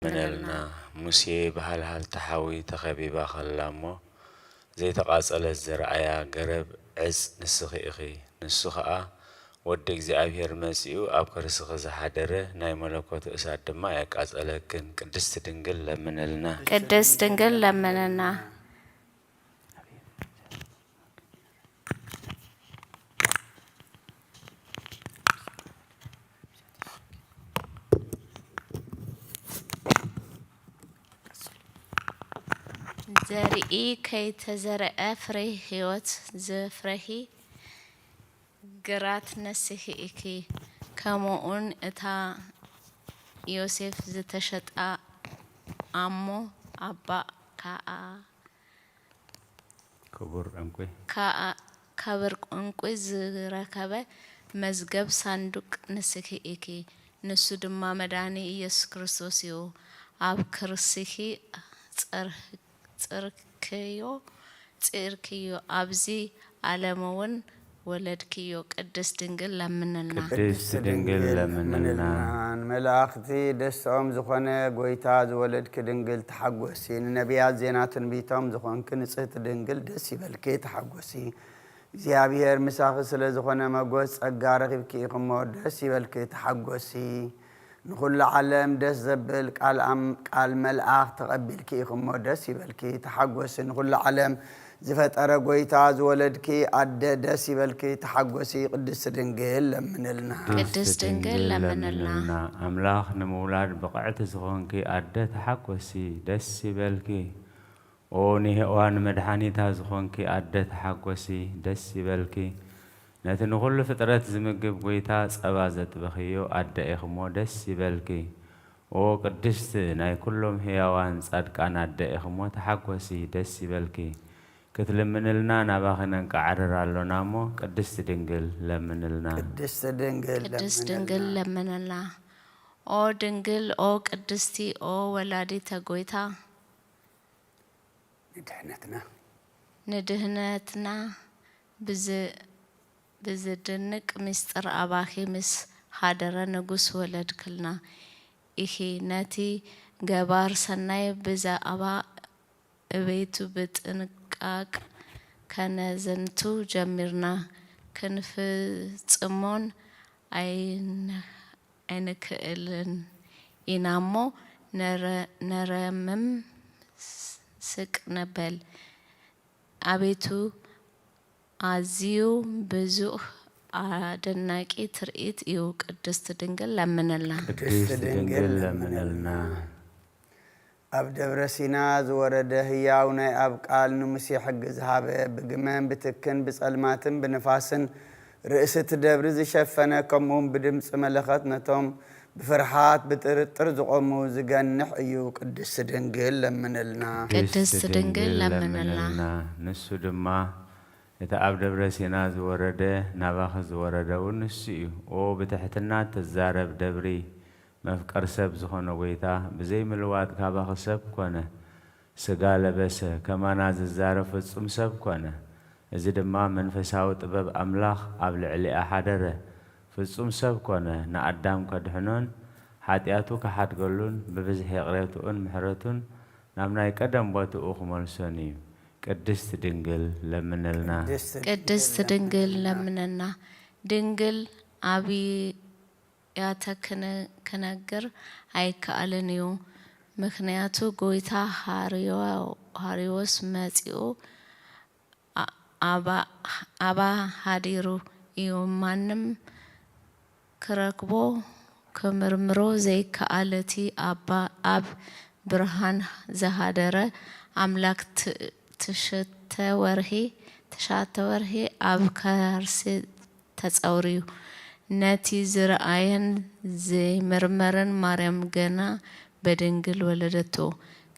ለምነልና። ሙሴ ብሃልሃልቲ ሓዊ ተኸቢባ ኸላ እሞ፣ ዘይተቓጸለት ዝረኣያ ገረብ ዕጽ ንስኺ ኢኺ። ንሱ ኸኣ ወዲ እግዚኣብሔር መጺኡ ኣብ ከርስኺ ዝሓደረ ናይ መለኮቱ እሳት ድማ ኣየቃጸለክን። ቅድስቲ ድንግል ለምንልና። ቅድስት ድንግል ለምንልና። ዘርኢ ከይተዘርአ ፍሬ ሕይወት ዘፍረሂ ግራት ነስሂ ኢኪ። ከምኡውን እታ ዮሴፍ ዝተሸጣ ኣሞ ኣባ ከኣ ክቡር ዕንቁ። ከኣ ክቡር ዕንቁ ዝረከበ መዝገብ ሳንዱቅ ንስኪ ኢኪ። ንሱ ድማ መድኃኒ ኢየሱስ ክርስቶስ እዩ። ኣብ ክርስኪ ጽር-፣ ጽርክዮ፣ ጽርክዮ ኣብዚ ዓለምውን ወለድክዮ። ቅድስት ድንግል ለምንልና። ቅድስት ድንግል ለምንልና። ንመላእኽቲ ደስታኦም ዝኾነ ጎይታ ዝወለድኪ ድንግል ተሓጎሲ። ንነቢያት ዜና ትንቢቶም ዝኾንኪ ንጽህቲ ድንግል ደስ ይበልኪ ተሓጎሲ። እግዚኣብሔር ምሳኺ ስለ ዝኾነ መጎስ ጸጋ ረኺብኪ ኢኺ እሞ ደስ ይበልኪ ተሓጎሲ። ንኹሉ ዓለም ደስ ዘብል ቃል ኣም-፣ ቃል መልኣኽ ተቐቢልኪ ኢኺ እሞ ደስ ይበልኪ ተሓጎሲ። ንኹሉ ዓለም ዝፈጠረ ጎይታ ዝወለድኪ ኣደ ደስ ይበልኪ ተሓጎሲ። ቅድስቲ ድንግል ለምንልና። ቅድስት ድንግል ለምንልና። ኣምላኽ ንምውላድ ብቕዕቲ ዝኾንኪ ኣደ ተሓጎሲ ደስ ይበልኪ። ኦ ንሄዋን መድሓኒታ ዝኾንኪ ኣደ ተሓጎሲ ደስ ይበልኪ። ነቲ ንኹሉ ፍጥረት ዝምግብ ጎይታ ጸባ ዘጥበኽዮ ኣደ ኢኽሞ ደስ ይበልኪ። ኦ ቅድስት ናይ ኩሎም ህያዋን ጻድቃን ኣደ ኢኽሞ ተሓጎሲ ደስ ይበልኪ። ክትልምንልና ናባኺ ነንቃዕርር ኣሎና እሞ ቅድስት ድንግል ለምንልና። ቅድስት ድንግል ቅድስት ለምንልና። ድንግል ለምንልና። ኦ ድንግል ኦ ቅድስቲ ኦ ወላዲተ ጎይታ ንድሕነትና። ንድህነትና ብዝ-፣ ብዝድንቅ ምስጢር ኣባኺ ምስ ሃደረ ንጉስ ወለድክልና ኢኺ። ነቲ ገባር ሰናይ ብዛዕባ እቤቱ ብጥንቃቅ ከነዘንቱ ጀሚርና። ክንፍጽሞን ኣይን-፣ ኣይንክእልን ኢና እሞ ነረ-፣ ነረምም ስቅ ነበል። ኣቤቱ ኣዝዩ ብዙሕ ኣደናቂ ትርኢት እዩ። ቅድስት ድንግል ለምንልና። ቅድስት ድንግል ለምንልና። ኣብ ደብረ ሲና ዝወረደ ህያው ናይ ኣብ ቃል ንሙሴ ሕጊ ዝሃበ፣ ብግመን ብትክን ብጸልማትን ብንፋስን ርእሲ እቲ ደብሪ ዝሸፈነ፣ ከምኡውን ብድምጺ መለኸት ነቶም ብፍርሃት ብጥርጥር ዝቖሙ ዝገንሕ እዩ። ቅድስት ድንግል ለምንልና። ቅድስት ድንግል ለምንልና። ንሱ ድማ እቲ ኣብ ደብረ ሲና ዝወረደ ናባኺ ዝወረደ እውን ንሱ እዩ። ኦ ብትሕትና ትዛረብ ደብሪ፣ መፍቀር ሰብ ዝኾነ ጎይታ፣ ብዘይ ምልዋጥ ካባኺ ሰብ ኮነ፣ ስጋ ለበሰ፣ ከማና ዝዛረብ ፍጹም ሰብ ኮነ። እዚ ድማ መንፈሳዊ ጥበብ ኣምላኽ ኣብ ልዕሊኣ ሓደረ። ፍጹም ሰብ ኮነ፣ ንኣዳም ከድሕኖን ሓጢኣቱ ክሓድገሉን ብብዝሒ ይቕሬትኡን ምሕረቱን ናብ ናይ ቀደም ቦትኡ ክመልሶን እዩ። ቅድስት ድንግል ለምንልና። ቅድስት ድንግል ለምንልና። ድንግል ኣብያተ ክነ-፣ ክነግር ኣይከኣልን እዩ። ምኽንያቱ ጎይታ ሃርዮ-፣ ሃርዮስ መጺኡ ኣ-፣ ኣባ-፣ ኣባ ሃዲሩ እዩ። ማንም ክረክቦ ክምርምሮ ዘይከኣል እቲ ኣባ-፣ ኣብ ብርሃን ዝሃደረ ኣምላክ ት-፣ ትሽተ ወርሒ፣ ትሽዓተ ወርሒ ኣብ ከርሲ ተጸውርዩ። ነቲ ዝረኣየን ዘይመርመረን ማርያም ገና በድንግል ወለደቶ።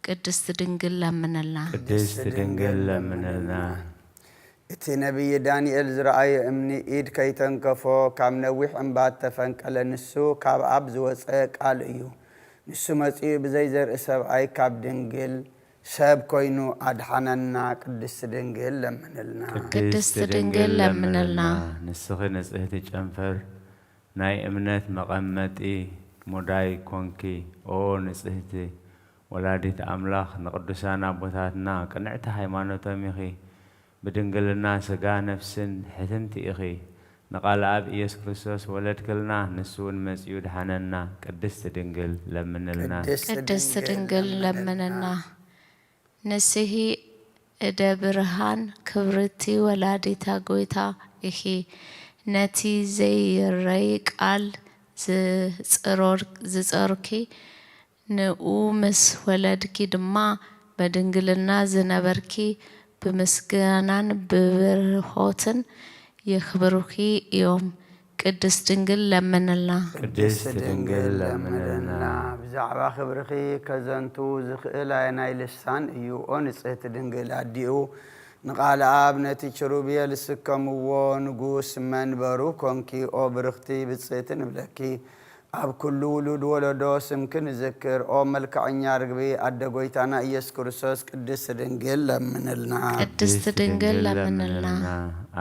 ቅድስት ድንግል ለምነልና። ቅድስት ድንግል ለምነልና። እቲ ነቢይ ዳንኤል ዝረኣዮ እምኒ ኢድ ከይተንከፎ ካብ ነዊሕ እምባ እተፈንቀለ ንሱ ካብ ኣብ ዝወጸ ቃል እዩ። ንሱ መጺኡ ብዘይ ዘርኢ ሰብኣይ ካብ ድንግል ሰብ ኮይኑ ኣድሓነና። ቅድስት ድንግል ለምንልና። ቅድስት ድንግል ለምንልና። ንስኺ ንጽህቲ ጨንፈር ናይ እምነት መቐመጢ ሙዳይ ኮንኪ። ኦ ንጽህቲ ወላዲት ኣምላኽ፣ ንቅዱሳን ኣቦታትና ቅንዕቲ ሃይማኖቶም ኢኺ። ብድንግልና ስጋ ነፍስን ሕትምቲ ኢኺ። ንቃል ኣብ ኢየሱስ ክርስቶስ ወለድክልና፣ ንሱ እውን መጺኡ ድሓነና። ቅድስቲ ድንግል ለምንልና። ቅድስቲ ድንግል ለምንና። ንስሂ እደ ብርሃን ክብርቲ ወላዲታ ጎይታ ኢኺ። ነቲ ዘይረይ ቃል ዝጸሮር-፣ ዝጸርኪ፣ ንኡ ምስ ወለድኪ ድማ በድንግልና ዝነበርኪ፣ ብምስጋናን ብብርሆትን የኽብሩኪ እዮም። ቅድስት ድንግል ለምንልና። ቅድስት ድንግል ለምንልና። ብዛዕባ ክብርኺ ከዘንቱ ዝኽእል ኣየናይ ልሳን እዩ? ኦ ንጽህቲ ድንግል ኣዲኡ ንቃል ኣብ ነቲ ኪሩቤል ዝስከምዎ ንጉስ መንበሩ ኮንኪ። ኦ ብርኽቲ ብጽእቲ ንብለኪ። ኣብ ኩሉ ውሉድ ወለዶ ስምኪ ንዝክር። ኦ መልክዐኛ ርግቢ ኣደ ጎይታና ኢየሱስ ክርስቶስ ቅድስት ድንግል ለምንልና። ቅድስት ድንግል ለምንልና።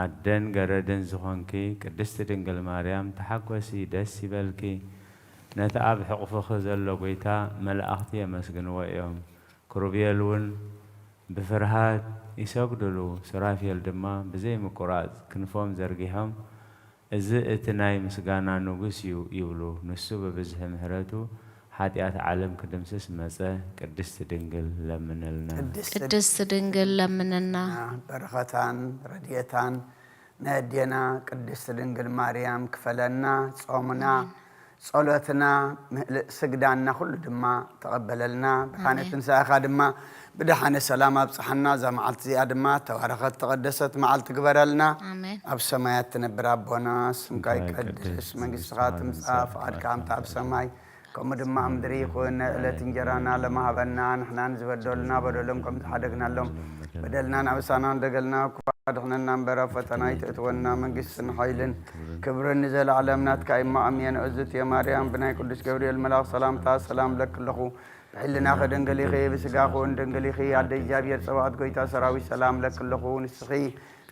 ኣደን ገረድን ዝኾንኪ ቅድስት ድንግል ማርያም ተሓጎሲ፣ ደስ ይበልኪ። ነቲ ኣብ ሕቑፍኺ ዘሎ ጎይታ መላእኽቲ የመስግንዎ እዮም። ክሩቤል እውን ብፍርሃት ይሰግዱሉ። ሱራፌል ድማ ብዘይ ምቁራጽ ክንፎም ዘርጊሖም፣ "እዚ እቲ ናይ ምስጋና ንጉስ እዩ" ይብሉ። ንሱ ብብዝሒ ምሕረቱ ሓጢኣት ዓለም ክድምስስ መጸ። ቅድስት ድንግል ለምንልና። ቅድስት ድንግል ለምንና። በረኸታን ረድኤታን ናይ ኣዴና ቅድስት ድንግል ማርያም ክፈለና። ጾምና፣ ጸሎትና፣ ምእል-፣ ስግዳንና ኩሉ ድማ ተቐበለልና። ብርሃነ ኣሜን። ትንሳኤኻ ድማ ብደሓነ ሰላም ኣብጽሓና። እዛ መዓልቲ እዚኣ ድማ ተባረኸት ተቐደሰት መዓልቲ ግበረልና። ኣሜን። ኣብ ሰማያት ትነብር ኣቦና፣ ስምካ ስምካ ይቀድስ፣ ይቀደስ፣ መንግስትኻ መንግስትኻ ትምጻእ፣ ትምጻእ፣ ፍቓድካ ፍቓድካ ኣምታ ኣብ ኣብ ሰማይ ሰማይ ከምኡ ድማ ኣብ ምድሪ ይኹን። ዕለት እንጀራና ለማሃበና፣ ንሕናን ዝበደሉና በደሎም ከም ዝሓደግናሎም በደልናን ኣበሳናን ደገልና እኳ ኣድሕነና እምበር፣ ኣብ ፈተና ኣይትእትወና፣ መንግስትን ሓይልን ክብርን ንዘለዓለም ናትካ እዩ። እሞ ኣሜን። እዝእትየ ማርያም፣ ብናይ ቅዱስ ገብርኤል መልኣኽ ሰላምታ ሰላም እብለኪ ኣለኹ። ብሕልናኺ ድንግል ኢኺ፣ ብስጋኺ እውን ድንግል ኢኺ። ኣደ እግዚኣብሔር ጸባኦት፣ ጎይታ ሰራዊት፣ ሰላም እብለኪ ኣለኹ። ንስኺ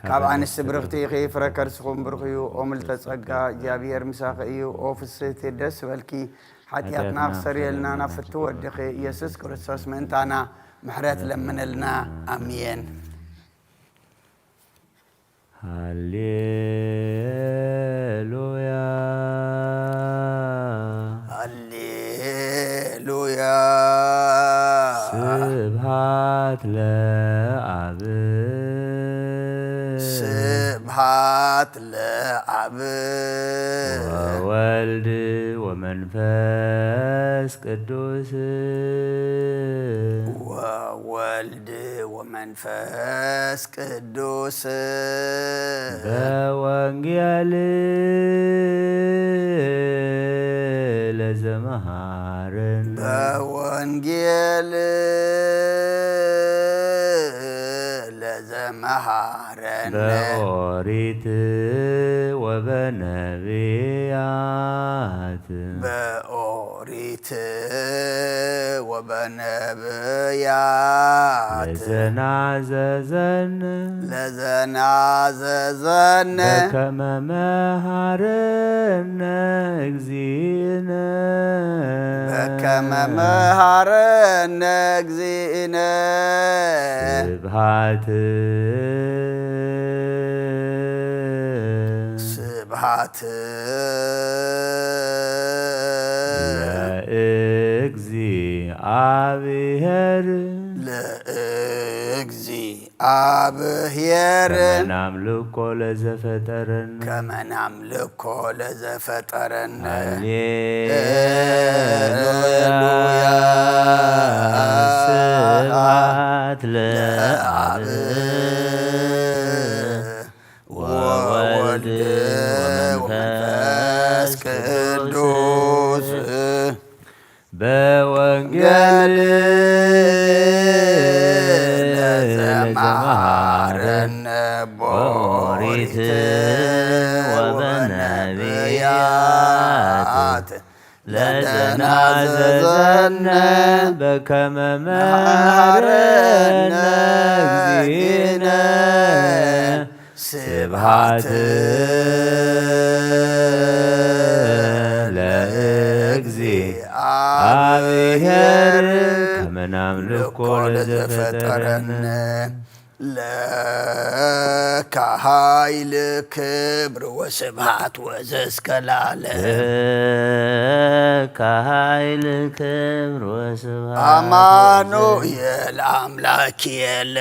ካብ ኣንስቲ ብርኽቲ ኢኺ፣ ፍረ ከርስኹም ብሩኽ እዩ። ኦ ምልዕተ ጸጋ፣ እግዚኣብሔር ምሳኺ እዩ። ኦ ፍስህቲ፣ ደስ በልኪ። ሓጢኣትና ክሰርየልና ናብ ፍትው ወድኺ ኢየሱስ ክርስቶስ ምእንታና ምሕረት ለምንልና። ኣሜን። ሃሌሉያ። ሃሌሉያ። ስብሐት ለአብ። ስብሐት ለአብ። ወወልድ ወመንፈስ ቅዱስ። ወወልድ ወመንፈስ ቅዱስ። በወንጌል ለዘመሃረን። በወንጌል ለዘመሃረን። በኦሪት ወበነቢያት። በኦሪት ወበነብያት። ለዘናዘዘን። ለዘናዘዘን። በከመ መሃረነ እግዚእነ። በከመ መሃረነ እግዚእነ። ስብሐት። ስብሐት። ለእግዚኣብሔር። ለእግዚኣብሔር። ከመ ናምልኮ ለዘፈጠረን። ከመ ናምልኮ ለዘፈጠረን። ሃሌሉያ። ሃሌሉያ። ስብሐት ለአብ። ወወልድ ወመንፈስ ቅዱስ። በወንጌል ለዘመሃረነ በኦሪት ወበነቢያት። ለዘናዘዘነ በከመ መሃረነ እግዚእነ። ስብሐት ለእግዚእ ለእግዚአብሔር ከመ ናምልኮ ለዘፈጠረነ ለከ ኃይል ክብር ወስብሐት ወዘእስከ ለዓለም። ለከ ኃይል ክብር ወስብሐት አማኑኤል አምላክ የለ